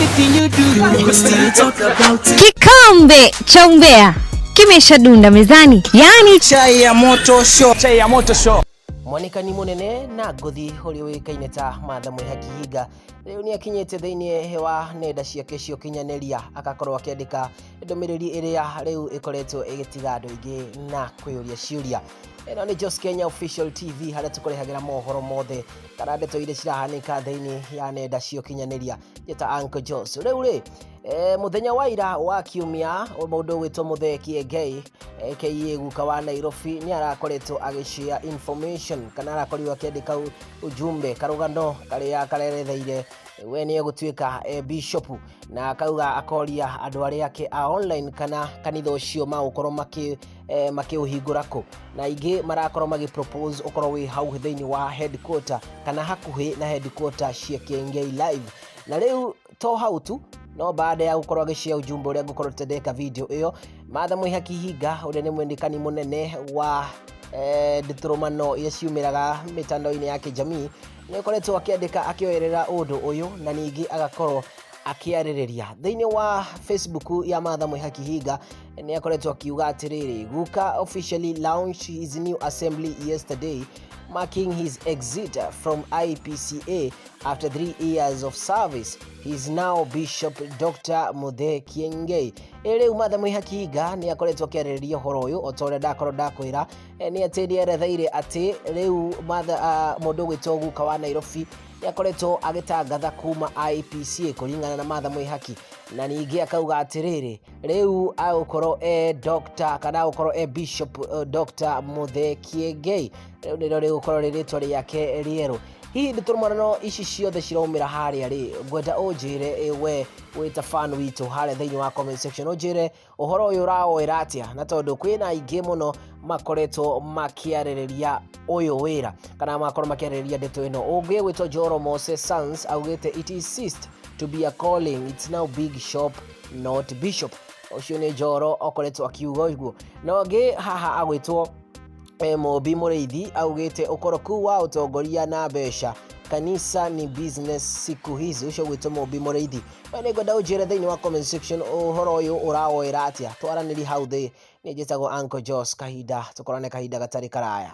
Anything you do, we go still talk about it. Kikombe cha umbea kimeshadunda mezani, yaani Chai ya moto show. Chai ya moto show. Mwanĩkani mũnene na ngũthi ũrĩa ũĩkaine ta Martha Mwĩhaki Hinga rĩu nĩ akinyĩte thĩinĩ wa nenda ciake cia ũkinyanĩria, agakorwo akĩandĩka ndũmĩrĩri ĩrĩa rĩu ĩkoretwo ĩgĩtiga andũ aingĩ na kwĩyũria ciũria. Ĩno nĩ Jos Kenya Official TV, harĩa tũkũrehagĩra mohoro mothe kana ndeto iria cirahanĩka thĩinĩ ya nenda cia ũkinyanĩria. Njĩta Uncle Jos. Rĩu rĩ, mũthenya wa ira wa kiumia, mũndũ ũgwĩtwo Muthee Kiengei, aka guka wa Nairobi, nĩ arakoretwo agĩshare information kana arakorirwo akĩandĩka ujumbe, karũgano karĩa kareretheire we nĩ egũtuĩka bishop, na akauga akoria andũ arĩa ake a online kana kanitha ũcio magũkorwo makĩũhingũra kũ, na aingĩ marakorwo magĩ propose ũkorwo wĩ hau thĩinĩ wa headquarter kana hakuhĩ na headquarter cia Kiengei Live. Na rĩu to hau tu, no baada ya gũkorwo agĩshare ujumbe ũrĩa ngũkorwo ndeka video ĩyo, Martha Mwĩhaki Hinga, ũrĩa nĩ mwendekani mũnene wa ndũtũrũmano iria ciumĩraga mĩtandao-inĩ ya kijamii, nĩ akoretwo akĩandĩka akĩoerera ũndũ ũyũ, na ningĩ agakorwo akĩarĩrĩria thĩinĩ wa Facebook ya Martha Mwĩhaki Hinga. Nĩ akoretwo akiuga atĩrĩrĩ, "Guka officially launched his new assembly yesterday, marking his exit from IPCA after 3 years of service. He is now Bishop Dr. Muthee Kiengei." Rĩu Martha Mwĩhaki Hinga nĩ akoretwo akĩarĩrĩria ũhoro ũyũ, o ta ũrĩa ndakorwo ndakwĩra, nĩ atĩ nĩ eretheire atĩ rĩu Martha, mũndũ ũgwĩtwo guka wa Nairobi, nĩ akoretwo agĩtangatha kuma IPCA kũringana na Martha Mwĩhaki, na ningĩ akauga atĩrĩrĩ, rĩu agũkorwo e doctor kana agũkorwo e Bishop Dr. Muthee Kiengei. Rĩu nĩrĩo rĩgũkorwo rĩ rĩtwa rĩake rĩerũ. Hihi ndũtũrũmano ici ciothe ciraumĩra harĩa rĩ, ngwenda ũnjĩre, we wĩta fan witũ harĩa thĩinĩ wa comment section, ũnjĩre ũhoro ũyũ ũrawoera atĩa, na tondũ kwĩna aingĩ mũno makoretwo makĩarĩrĩria ũyũ wĩra kana makorwo makĩarĩrĩria ndeto ĩno. Ũngĩ gwĩtwo Joro Moses Sans augĩte, "It is ceased to be a calling, it's now big shop, not bishop." Ũcio nĩ Njoro akoretwo akiuga ũguo. Na ũngĩ haha agwĩtwo Mũmbi Mũrĩithi augĩte, "Ũkoroku wa ũtongoria na mbeca, kanisa ni business siku hizi." Ũcio gwĩtwo Mũmbi Mũrĩithi. We nĩ ngwenda ũnjĩre thĩinĩ wa comment section ũhoro ũyũ ũrawoera atĩa, twaranĩri hau thĩ. Nĩ njĩtagwo Uncle Jos. Kahinda tũkorane kahinda gatarĩ karaya.